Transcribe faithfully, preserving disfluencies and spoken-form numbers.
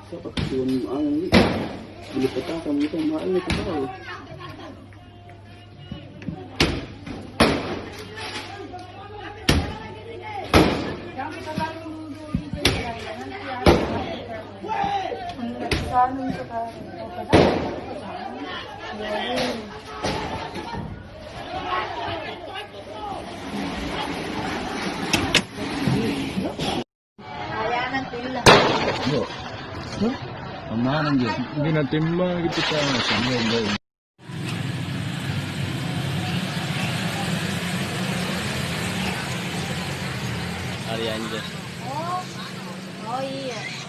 Siapa tuan ang ni? Beli petaka muka mahal ni kau. Yo. Hah? Amanang, Jo. Hindi na timba gitu ka. Sa'bu, Bo. Ari anjo. Oh. Oh, iya.